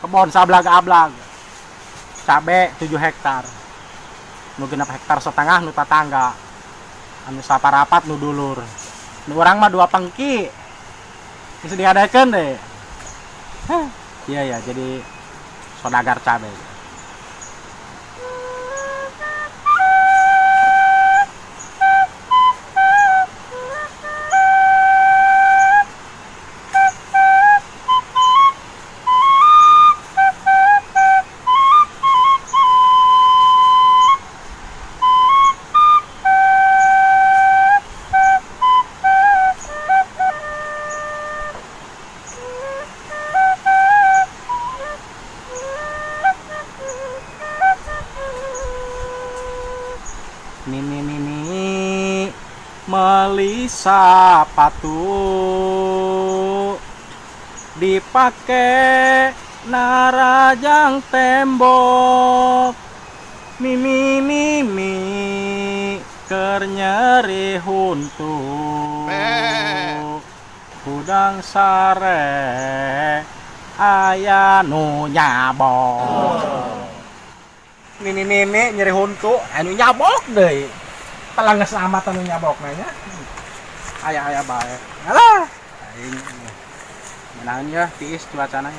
Kebon sablag-ablag. Cabe 7 hektar. Nu 6,5 hektar nu tatangga. Anu saparapat nu dulur. Nu urang mah 2 pengki. Geus diadakeun deh. Heh, iya ya, jadi sodagar cabe. Mimi mimi meli sapatu dipake narajang tembok. Mimi mimi keur nyeri huntu hudang sare aya nu nyabok. Mimi mimi nyeri huntu anu nyabok deui. Telanges amat anu nyabok nya. Aya-aya bae. Alah, aing menahan ya tiis cuacana.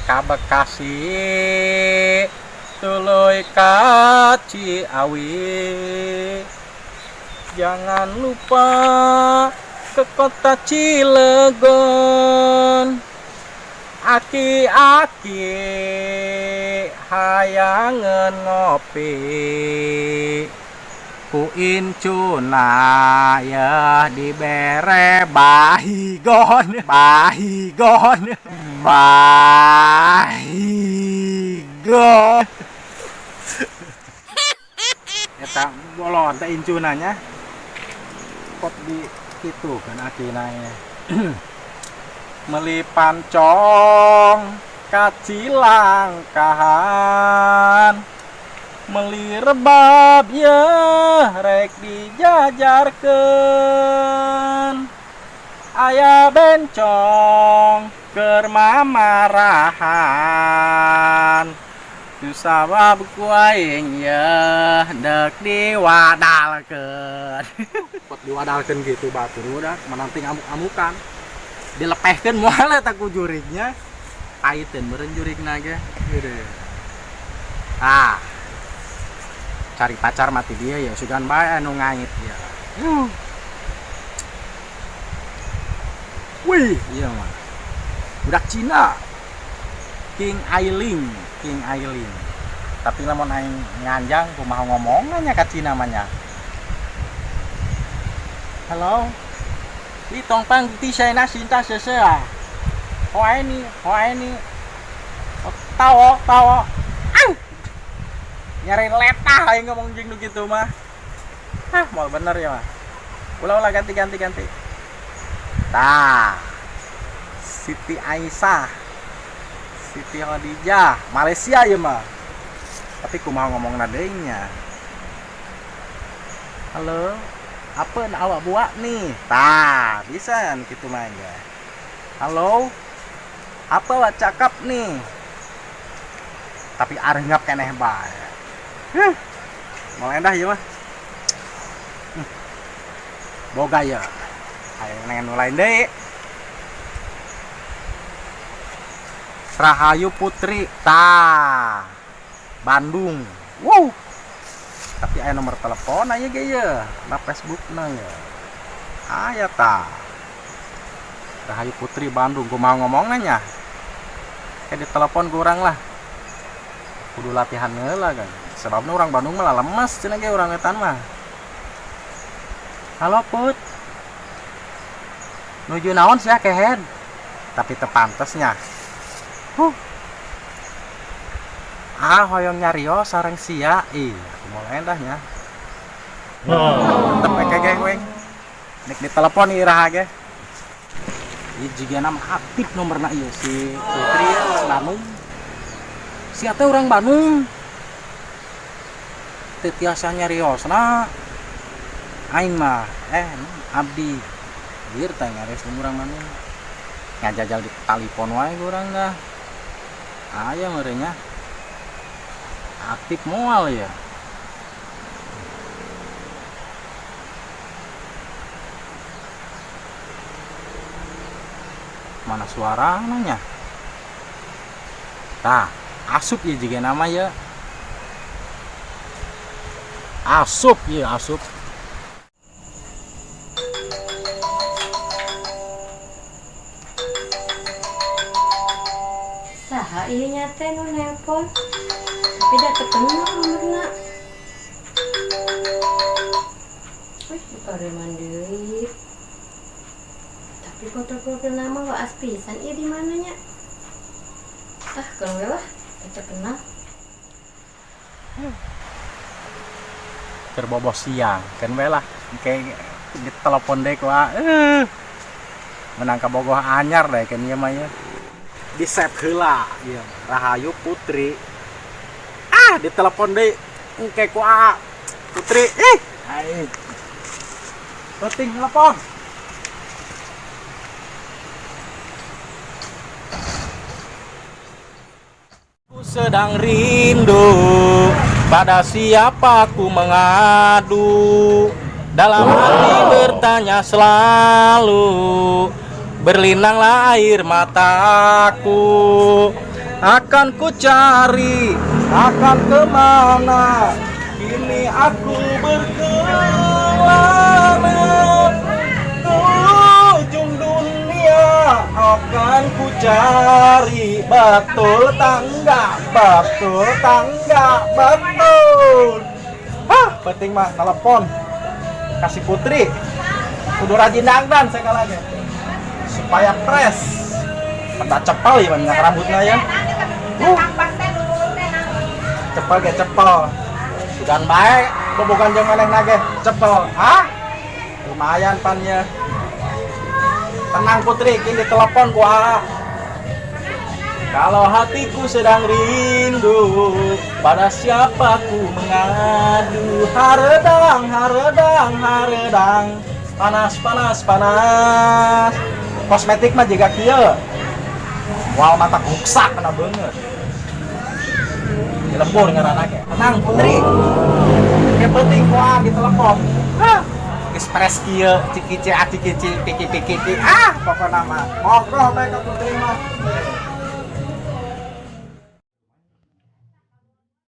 Ka Bekasi tuluy ka Ciawi, jangan lupa ke kota Cilegon. Aki-aki hayangeun ngopi ku incuna ya dibere bahigon bahigon bahigon. Eta bolon teh incunanya pot di kitu kan akina meli pancong kacilangkahan meli rebab ya rek dijajarkeun aya bencong keur mamarahan tu sabab ku aing yeuh deuk diwadalkeun. Pot diwadalkeun gitu batur udah menanti ngamuk-amukan dilepehkeun moal eta ku jurignya paiteun meureun jurigna ge. Ah, cari pacar mati dia ya sugan bae anu ngait ya. Wih, iya mah budak Cina King Ailing, King Ailing. Tapi lamun aing nganjang kumaha ngomongannya ka Cina mah nya. Halo. Li tong pang ti saya na cinta sese ah. Hoa ni, hoa ni. Tawo, tawo. Ah. Nyari letah aing ngomong jeung nu kitu mah. Hah, moal bener ya mah. Ulah-ulah ganti ganti ganti. Tah. Siti Aisyah. Siti Khadijah, Malaysia ya mah. Tapi kumaha ngomongna deui nya. Halo, apa nak awak buat nih? Tah, bisa kan gitu mah ya. Halo, apa awak cakap nih? Tapi areungap keneh bae. Huh. Mau endah ya mah. Boga ya. Ayo nengen nu lain deui. Rahayu Putri, tah. Bandung. Wow. Tapi aya nomor telepon aya ge ye, na Facebookna ya. Aya tah. Rahayu Putri Bandung, kumaha ngomongna nya? Kayak di telepon ku urang lah. Kudu latihan heula kan. Sebabna urang Bandung mah lemes cenah ge urang etan mah. Halo Put. Nuju naon sia kehed? Tapi teu pantesnya. Huh. Ah, hoyong nyarios sareng sia. Ih, aku mulai endahnya. Tetep we geng weng. Nek ditelepon iraha ge. Ieu jigana mah aktif nomorna ieu si Putri ya, orang Bandung. Sia teh orang Bandung. Teu tiasa nyariosna. Aing mah abdi. Bieu teh nyarios jeung urang Bandung. Ngajajal di telepon wae urang dah. Aya meureun nya. Aktif moal ya. Mana suaranya? Tah, asup ya juga nama ya. Asup ya, asup. Saha ieu nya teh nu nelpon? Tapi da teu kenal nomorna. Wih, dipareman deui. Tapi foto profil nama waas pisan ieu di mana nya? Ah, keun we lah, teu kenal. Keur bobo siang, keun we lah. Engke ditelepon deui ku menang kabogoh anyar deh keun ieu mah ya. Di save heula ieu Rahayu Putri. Ah, ditelepon deui engke ku A Putri. Ih, aing. Penting telepon. Ku sedang rindu, pada siapa ku mengadu? Dalam hati bertanya selalu, berlinanglah air mataku. Akan ku cari, akan kemana? Kini aku berkelana ke ujung dunia. Akan ku cari, betul tangga, betul tangga, betul. Hah, penting mah telepon kasih Putri. Kudu rajin dangdan sekali lagi supaya fresh. Penta cepal ya minyak rambutnya ya. Cepel ge cepel. Sugan bae bobogan jeung maneh nage cepel. Hah? Lumayan pannya. Tenang Putri, kini telepon ku A. Kalau hatiku sedang rindu, pada siapa ku mengadu? Haredang, haredang, haredang. Panas, panas, panas. Kosmetik mah jiga kieu. Wal mata guksak kena beungeut. Dilembur ngaranna ge. Tenang Putri. Yang penting ku A ditelepon. Hah. Geus fresh kieu, cikici a cikici piki piki ki. Ah, pokona mah. Ngobrol bae ka Putri mah.